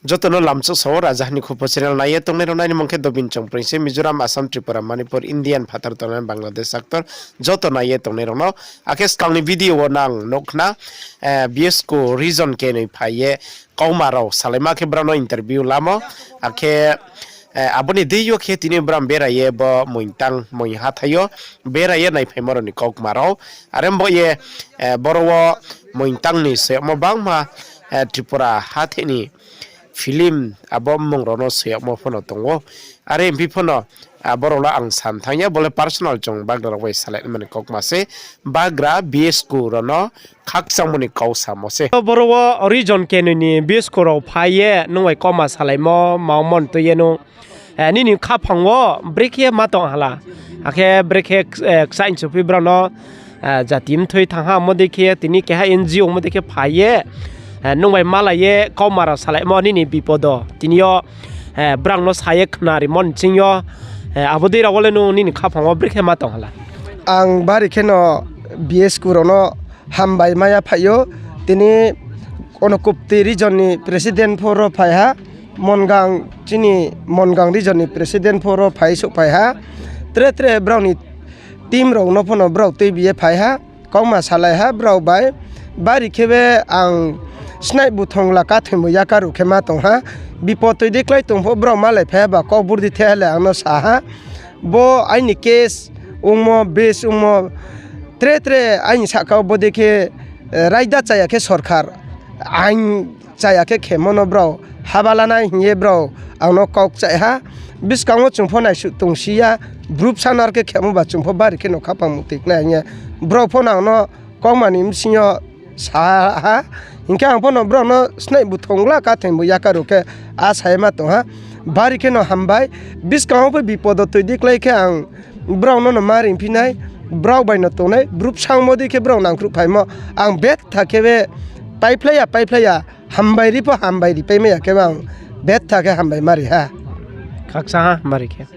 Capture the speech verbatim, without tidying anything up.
Joto no lamchouh sao, Rajaha ni Khupho channel nai ye tongnai rao no aini mung khe Dobin Chongpreng se, Mizoram, Assam, Tripura, Manipur, Indian phathar tongnai Bangladesh actor, joto nai ye tongnai rao no. Akhe skang ni video wo nang nuh khna, eh, B S K region kenoi phai ye kauma rao salaima khe brao no interview lamo, akhe, eh, abo ni deing yo khe tini brao berai ye bo Moingtang, Moing hathái yo berai ye naiphaimo rao ni kauma rao. Are bo ye, eh, boro wo Moingtang ni soyagmo bangma, eh, Tripura hathái ni film abo mmung rao no soyagmo pho no tong ou. Are ongphi pho no, ah, boro no ang san thanng ya, bo le personal chung bagra rao bai salai mani kauma se, bagra B S K rao no khakchangmo ni kau samo se. Boro wo region kenoi ni B S K rao phai ye nung bai kauma salaimo, maomon tui ye nung, eh, nini khaphang wo brekhe ma tong hala, akhe brekhe, eh, kchaih chuphi brao no, eh, jati mthoi thanng ha, omo dei khe tini keha N G O omo dei khe phai ye, eh, nung bai malai ye kauma rao salaimo nini bipodo tini yo, eh, brao no sa ye khna rimo nching yo, eh, abo dei rao wo le nung nini khaphang wo brekhe ma tong hala. Ang bari khe no B S K rao no hambai mai ya phai ou, tini Unakoti region ni president pho ro phai ha, Mongang, chini Mongang region ni president pho ro phai souhphai ha, tre tre brao ni team rao no pho no brao tuibi ye phai ha, kauma salai ha brao bai, bari khe be ang snai buthongla kathoimo yakaruh khe ma tong ha, bipod toi dei klái tong pho brao malai phai ha ba kau burdi the ha le ang no sa ha, bo aini case ongmo, base ongmo, tre tre aini sahka wo bo dei khe, eh, raida chaya khe sorkar, ain chaya khe khemo no brao haba lanai hing ye brao ang no kau kchaih ha. Buskang wo chung pho naisuh tongsi ya, bru bsa no ar khe khemo ba chung pho bari khe no khaphang mukti khnai hing ye brao pho no ang no kauma ni bsing yo sa ha. Hing khe ang pho no brao no snai buthongla kathoimo yakaruh khe a sa ye ma tong ha. Bari khe no hambai. Buskang wo pho bipod toi dei klái khe ang brao no no ma ringphi nai, brao bai no tongnai, bru bsa ongmo dei khe brao nangkhruh phaimo. Ang betha khe be paiphlai ya, paiphlai ya, hambai ri pho hambai ri paimai ya khe be ang betha khe hambai ma ri ha. Khakchang ha, bari khe.